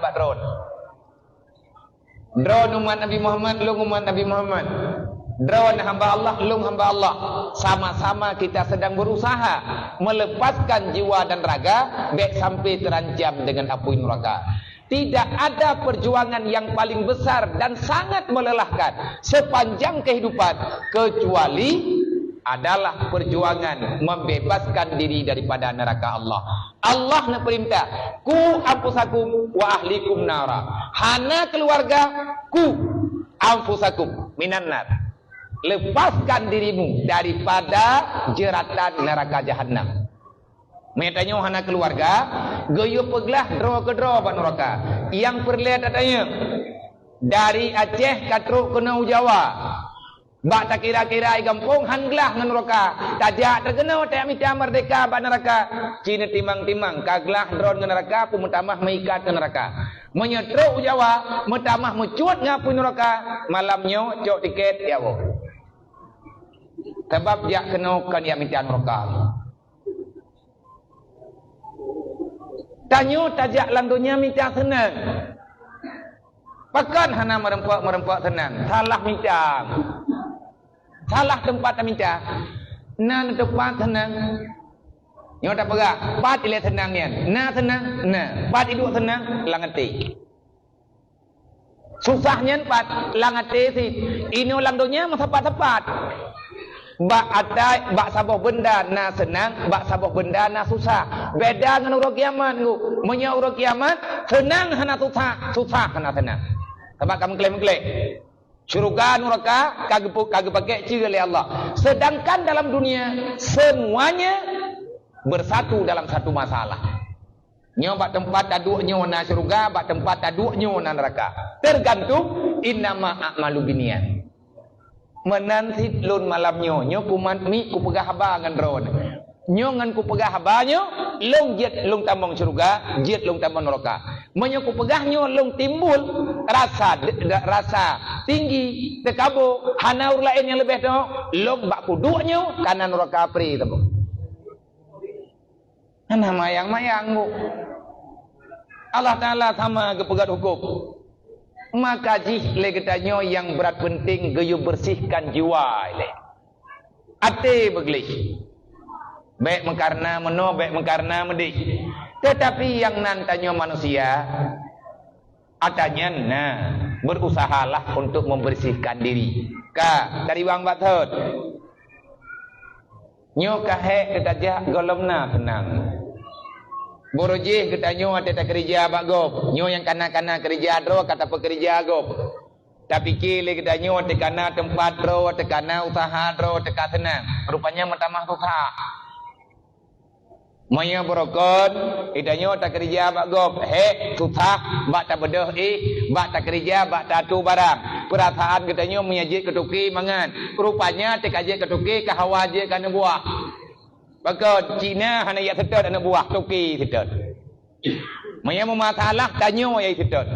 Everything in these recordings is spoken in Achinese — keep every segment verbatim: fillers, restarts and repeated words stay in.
bak droe. Droe umat Nabi Muhammad, lôn umat Nabi Muhammad. Droe hamba Allah, lôn hamba Allah. Sama-sama kita sedang berusaha melepaskan jiwa dan raga, bèk sampai terancam dengan api neraka. Tidak ada perjuangan yang paling besar dan sangat melelahkan sepanjang kehidupan kecuali adalah perjuangan membebaskan diri daripada neraka Allah. Allah neupeurintah, "Ku anfusakum wa ahlikum nara." Hana keluarga, "Ku anfusakum minan nar." Lepaskan dirimu daripada jeratan neraka Jahannam. Meunyo tanyoe hana keuluwarga, geuyue peuglah droe keudroe bak nuraka. Nyang peureulèe tatanyong, dari Aceh ka trok keunoe u Jawa. Bak takira-kira i gampông han glah ngon nuraka. Tajak teuk keunoe tajak mita meurdeka bak nuraka. Ci neutimang-timang, ka glah droe ngon nuraka, peue meutamah meuikat ngon nuraka. Meunyoe trok u Jawa, meutamah meucut ngon apui nuraka, malam nyoe cok tiket, ya Allah. Sabab jak keunoe kon jak mita nuraka. Tanyoe tajak lam donya mita seunang. Pakon hana meureumpok-meureumpok seunang? Salah mita. Salah teumpat tamita. Na teumpat seunang. Nyoe tapeugah, pat ilèe seunang nyan. Na seunang? Na. Pat iduek seunang? Lam até. Susah nyan pat lam até sit. Inoe lam donya meusapat-sapat. Bak até, bak saboh beunda na seunang, bak saboh beunda na susah. Beda ngon uroe kiamat, Teungku. Meunyoe uroe kiamat, seunang hana susah, susah hana seunang. Sabab ka meuklèh-meuklèh. Syeuruga nuraka ka geupu-, ka geupaké ceue lé Allah. Sedangkan dalam dunia, semuanya bersatu dalam satu masalah. Nyoe bak teumpat taduek nyoe na syeuruga, bak teumpat taduek nyoe na nuraka. Tergantung, innama a'malu binniyat. Meunan sit lôn malam nyoe, nyoe kumat mi kupeugah haba ngon droeneuh. Nyoe ngon kupeugah haba nyoe, lôn jeuet lôn tamong syeuruga, jeuet lôn tamong nuraka. Meunyoe kupeugah nyoe lôn timbul rasa de-, de-, rasa tinggi, teukabô, hana ureueng laén nyang leubeh teuh, lôn bak kuduek nyoe kana nuraka pré teuma. Hana mayang-mayang, Bu. Allah Taala sama geupeugét huköm. Maka jih lé geutanyoe nyang brat peunteng geuyue bersihkan jiwa ilèe. Até beugleh. Bèk meukareuna meunoe, bèk meukareuna meudéh. Teutapi nyang nan tanyoe manusia, ata nyan na, berusahalah untuk membersihkan diri. Ka, tariwang bak thot. Nyoe ka hék teutajak gohlom na seunang. Boro jih geutanyoe watèe takeurija bak gob. Nyoe nyang kana-kana keurija droe ka tapeukeurija gob. Tapike lé geutanyoe watèe kana teumpat droe, watèe kana useuha droe, teuka seunang. Rupanya meutamah susah. Meunyoe beurukon, geutanyoe takeurija bak gob, hék, susah, bak tabeudôh éh, bak takeurija, bak tatu barang. Peurasaan geutanyoe meunyoe jeuet keu tuki mangat. Rupanya teuka jeuet keu tuki ka hawa jeuet keu aneuk buah. Pakon, Cina hana jak seutôt aneuk buah, tuki seutôt. Meunyoe meumasalah, tanyoe nyang seutôt.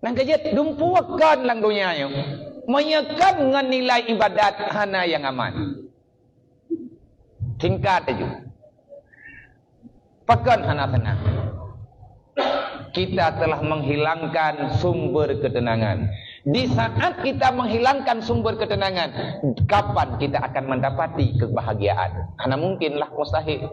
Nyang keujeuet dumpeue kon lam donya nyoe. Meunyoe kon ngon nilai ibadat hana nyang aman. Singkat laju. Pakon hana seunang? Kita telah menghilangkan sumber ketenangan. Di saat kita menghilangkan sumber ketenangan, kapan kita akan mendapati kebahagiaan? Hana mungkin lah, mustahil.